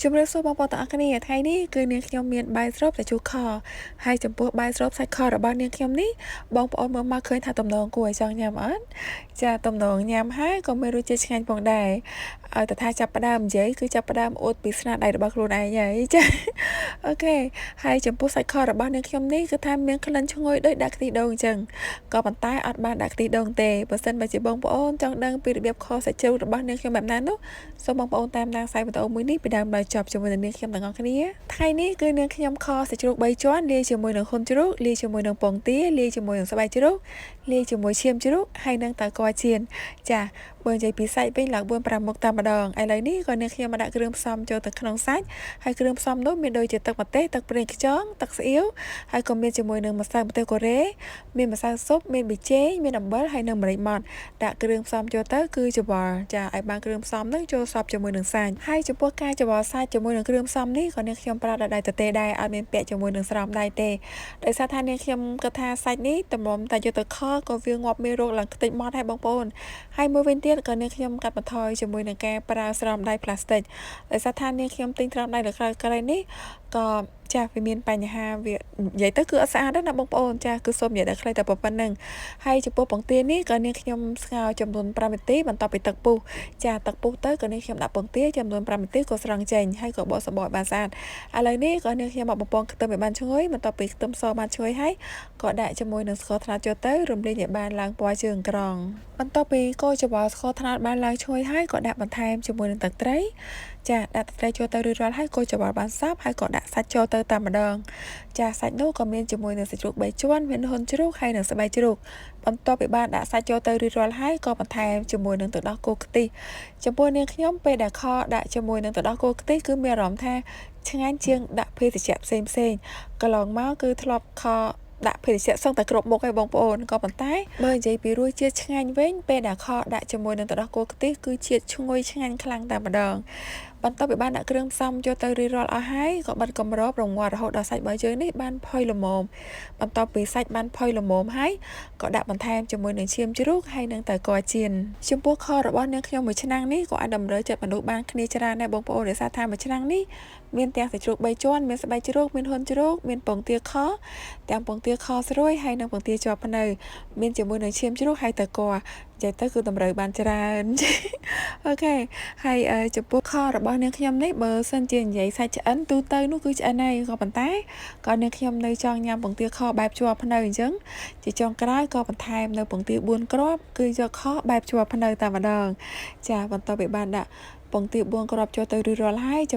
ជំរាបសួរបងប្អូនទាំងអស់គ្នាថ្ងៃនេះគឺនាងខ្ញុំមានបាយស្រូបសាច់ជ្រូកខហើយចំពោះបាយស្រូបសាច់ខរបស់នាងខ្ញុំនេះបងប្អូនមើលមកឃើញថាទំនងគួរឲ្យចង់ញ៉ាំអត់ចាទំនងញ៉ាំហើយក៏មានរសជាតិឆ្ងាញ់ផងដែរឲ្យតែថាចាប់ផ្ដើមនិយាយគឺចាប់ផ្ដើមអួតពីស្នាដៃរបស់ខ្លួនឯងហើយចា OK ហើយចំពោះសាច់ខរបស់នាងខ្ញុំនេះគឺថាមានក្លិនឈ្ងុយដូចដាក់ខ្ទិះដូងអញ្ចឹងក៏ប៉ុន្តែអត់បានដាក់ខ្ទិះដូងទេបើសិនបើជាបងប្អូនចង់ដឹងពីរបៀបខសាច់ជ្រូករបស់នាងខ្ញុំបែបណានោះសូមបងប្អូនតាមដានខ្សែវីដេអូមួយនេះពីដើមដល់ចប់ជាមួយនឹងនាងខ្ញុំទាំងអស់គ្នាថ្ងៃនេះគឺនាងខ្ញុំខសាច់ជ្រូក3ជាន់លាយជាមួយនឹងហ៊ុនជ្រូកលាយជាមួយនឹងពងទាលាយជាមួយនឹងស្បែកជ្រូកលាយជាមួយឈាមជ្រូកហើយនឹងតៅកចៀនចាបើនិយាយពីសាច់វិញឡើង4 5មុខតែម្ដងឥឡូវនេះក៏នាងខ្ញុំមកដាក់គ្រឿងផ្សំចូលទៅក្នុងសាច់ហើយគ្រឿងផ្សំនោះមានដូចជាទឹកម្ទេសទឹកប្រេងខ្យងទឹកស្អៀវហើយក៏មានជាមួយនឹងម្សៅម្ទេសកូរ៉េមានម្សៅស៊ុបមានប៊ីចេងមានអំបិលហើយនិងម្រេចម៉ដ្ឋដាក់គ្រឿងផ្សំចូលទៅគឺច្របល់ចាឲ្យបានគ្រឿងផ្សំនឹងចូលសព្វជាមួយនឹងសាច់ហើយចំពោះការច្របល់សាច់ជាមួយនឹងគ្រឿងផ្សំនេះក៏នាងខ្ញុំប្រើដល់ដៃទទេដែរអត់មានពាក់ជាមួយនឹងស្រោមដៃទេដោយសារថានាងខ្ញុំគិតថាសាច់នេះតម្រុំតែយកទៅខក៏វាងាប់មេរោគឡើងខ្ទេចម៉ត់ដែរបងប្អូនហើយមួយវិញទៀតក៏នាងខ្ញុំកាត់បន្ថយជាមួយនឹងការប្រើស្រោមដៃផ្លាស្ទិកដោយសារថានាងខ្ញុំទិញស្រោមដៃលើក្រោយក្រោយនេះក៏ចាវាមានបញ្ហាវានិយាយទៅគឺអត់ស្អាតណាបងប្អូនចាគឺសូមនិយាយដល់ខ្លីតែប៉ុណ្្នឹងហើយចំពោះពងទានេះក៏នាងខ្ញុំស្ងោរចំនួន5នាទីបន្ទាប់ពីទឹកពុះចាទឹកពុះទៅក៏នាងខ្ញុំដាក់ពងទាចំនួន5នាទីក៏ស្រង់ចេញហើយក៏បកសម្បកឲ្យបានស្អាតឥឡូវនេះក៏នាងខ្ញុំមកបំពងខ្ទឹមឲ្យបានឈ្ងុយបន្ទាប់ពីខ្ទឹមសបានឈ្ងុយហើយក៏ដាក់ជាមួយនឹងស្ករត្នោតចូលទៅរំលាយឲ្យបានឡើងពណ៌ជើងក្រងបន្ទាប់ពីកូរច្របល់ស្ករត្នោតបានឡើងឈ្ងុយហើយក៏ដាក់បន្ថែមជាមួយនឹងទឹកត្រីចាដាក់ទឹកត្រីចូលទៅរួចរាល់ហើយកូរច្របល់បានសព្វហើយក៏ដាក់សាច់ចូលទៅតែម្ដងចាសាច់នោះក៏មានជាមួយនឹងសាច់ជ្រូក3ជាន់មានហ៊ុនជ្រូកហើយនិងស្បែកជ្រូកបន្ទាប់ពីបានដាក់សាច់ចូលទៅរួចរាល់ហើយក៏បន្ថែមជាមួយនឹងទឹកដោះគោខ្ទិះចំពោះនាងខ្ញុំពេលដែលខដាក់ជាមួយនឹងទឹកដោះគោខ្ទិះគឺមានអារម្មណ៍ថាឆ្ងាញ់ជាងដាក់ភេសជ្ជៈផ្សេងផ្សេងកន្លងមកគឺធ្លាប់ខដាក់ភេសជ្ជៈសឹងតែគ្រប់មុខឯងបងប្អូនក៏ប៉ុន្តែបើនិយាយពីរសជាតិឆ្ងាញ់វិញពេលដែលខដាក់ជាមួយនឹងទឹកដោះគោខ្ទិះគឺជាតិឈ្ងុយឆ្ងាញ់ខ្លាំងតែម្ដងបន្ទាប់ពីបានដាក់គ្រឿងផ្សំចូលទៅរួចរាល់អស់ហើយក៏បិទគម្របរងាស់រហូតដល់សាច់របស់យើងនេះបានផុយល្មមបន្ទាប់ពីសាច់បានផុយល្មមហើយក៏ដាក់បន្ថែមជាមួយនឹងឈាមជ្រូកហើយនិងតៅកចៀនចំពោះខរបស់នាងខ្ញុំមួយឆ្នាំងនេះក៏អាចតម្រូវចិត្តមនុស្សបានគ្នាច្រើនដែរបងប្អូនដោយសារថាមួយឆ្នាំងនេះមានទាំងសាច់ជ្រូក3ជាន់មានស្បែកជ្រូកមានហ៊ុនជ្រូកមានពងទាខទាំងពងទាខស្រួយហើយនិងពងទាជាប់ភ្នៅមានជាមួយនឹងឈាមជ្រូកហើយតៅកនិយាយទៅគឺតម្រូវបានច្រើន OK ហើយចំពោះខរបស់នាងខ្ញុំនេះបើសិនជានិយាយសាច់ឆ្អិនទូទៅនោះគឺឆ្អិនហើយក៏ប៉ុន្តែក៏នាងខ្ញុំនៅចង់ញ៉ាំពងទាខបែបជាប់ភ្នៅអញ្ចឹងជាចុងក្រោយក៏បន្ថែមនៅពងទា4គ្រាប់គឺយកខបែបជាប់ភ្នៅតែម្ដងចាបន្ទាប់ពីបានដាក់ពងទា4គ្រាប់ចូលទៅរួចរាល់ហើយ។